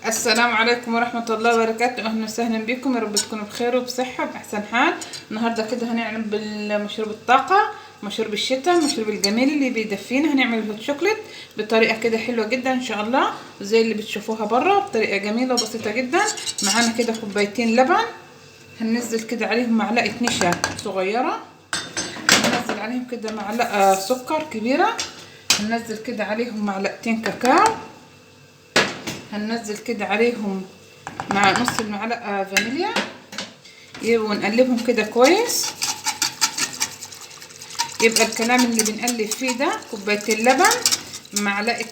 السلام عليكم ورحمة الله وبركاته. أهلا وسهلا بكم، يا رب تكونوا بخير وبصحة وبأحسن حال. النهاردة كده هنعمل بالمشروب الطاقة، مشروب الشتاء، المشروب الجميل اللي بيدفينا. هنعمل ال hot chocolate بطريقة كده حلوة جدا إن شاء الله، زي اللي بتشوفوها بره، بطريقة جميلة وبسيطة جدا. معانا كده كوبايتين لبن، هننزل كده عليهم معلقة نشا صغيرة، هننزل عليهم كده معلقة سكر كبيرة، هننزل كده عليهم معلقتين كاكاو، هننزل كده عليهم مع نص المعلقة فانيليا، ونقلبهم كده كويس. يبقى الكلام اللي بنقلب فيه ده كوبايتين لبن، معلقة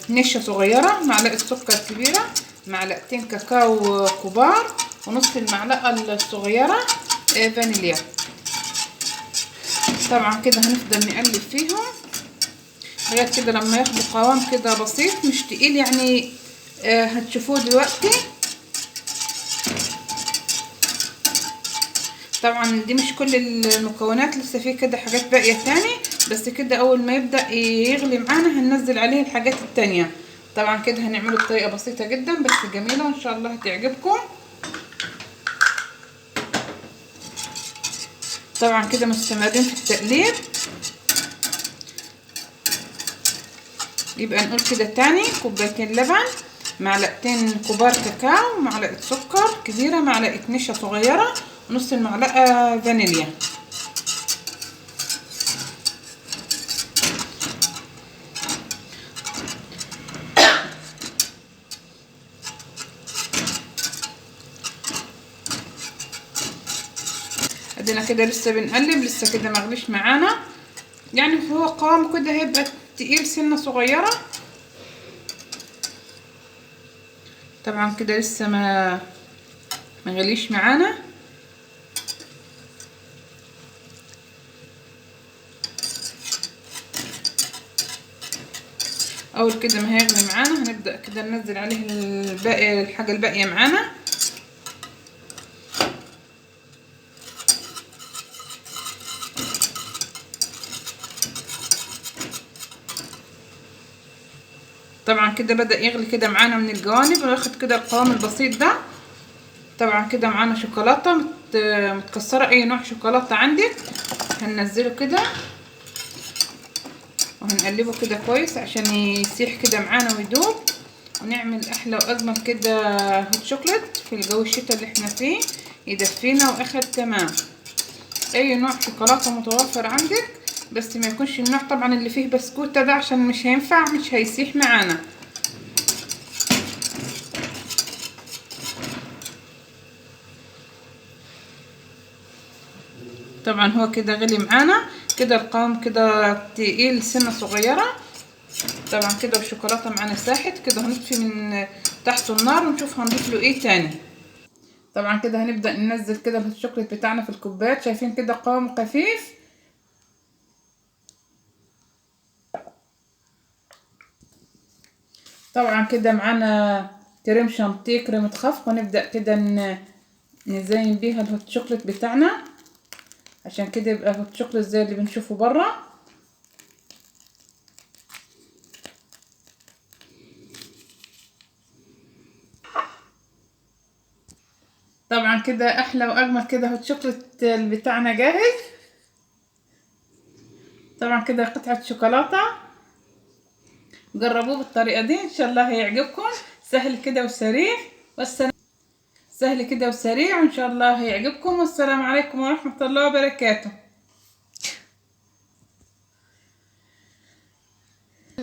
نشا صغيرة، معلقة سكر كبيرة، معلقتين كاكاو كبار، ونص المعلقة الصغيرة فانيليا. طبعا كده هنفضل نقلب فيهم لغاية كده لما ياخدوا قوام كده بسيط مش تقيل يعني، هتشوفوه دلوقتي. طبعا دي مش كل المكونات، لسه فيه كده حاجات باقية تاني، بس كده اول ما يبدأ يغلي معانا هننزل عليه الحاجات التانية. طبعا كده هنعمله بطريقة بسيطة جدا بس جميلة، وان شاء الله هتعجبكم. طبعا كده مستمرين في التقليب. يبقى نقول كده تاني: كوبايتين لبن، معلقتين كبار كاكاو، معلقة سكر كبيرة، معلقة نشا صغيرة، ونص المعلقة فانيليا. ادينا كده لسه بنقلب، لسه كده مغليش معانا، يعني هو قوام كده هيبقى تقيل سنة صغيرة. طبعا كده لسه ما غليش معانا. اول كده ما هيغلي معانا هنبدأ كده ننزل عليه الباقي، الحاجة الباقية معانا. طبعا كده بدأ يغلي كده معانا من الجوانب، وياخد كده القوام البسيط ده. طبعا كده معانا شوكولاتة متكسرة، اي نوع شوكولاتة عندك هننزله كده وهنقلبه كده كويس عشان يسيح كده معانا ويدوب، ونعمل احلى واجمل كده hot chocolate في الجو الشتاء اللي احنا فيه، يدفينا واخر تمام. اي نوع شوكولاتة متوفر عندك، بس ما يكونش النوع طبعا اللي فيه بسكوتة ده عشان مش هينفع، مش هيسيح معانا. طبعا هو كده غلي معانا كده، القوام كده تقيل سنة صغيرة. طبعا كده والشوكولاتة معانا ساحت كده، هنطفي من تحت النار ونشوف هنضيف له ايه تاني. طبعا كده هنبدأ ننزل كده الشوكولاتة بتاعنا في الكوبايات. شايفين كده قوام خفيف. طبعا كده معانا كريم شانتيه، كريمة خفق، ونبدأ كده نزين بيها ال hot chocolate بتاعنا عشان كده يبقى hot chocolate زي اللي بنشوفه بره. طبعا كده احلى واجمل كده hot chocolate بتاعنا جاهز. طبعا كده قطعة شوكولاتة، جربوه بالطريقة دي ان شاء الله هيعجبكم. سهل كده وسريع، والسلام. سهل كده وسريع وان شاء الله هيعجبكم. والسلام عليكم ورحمة الله وبركاته.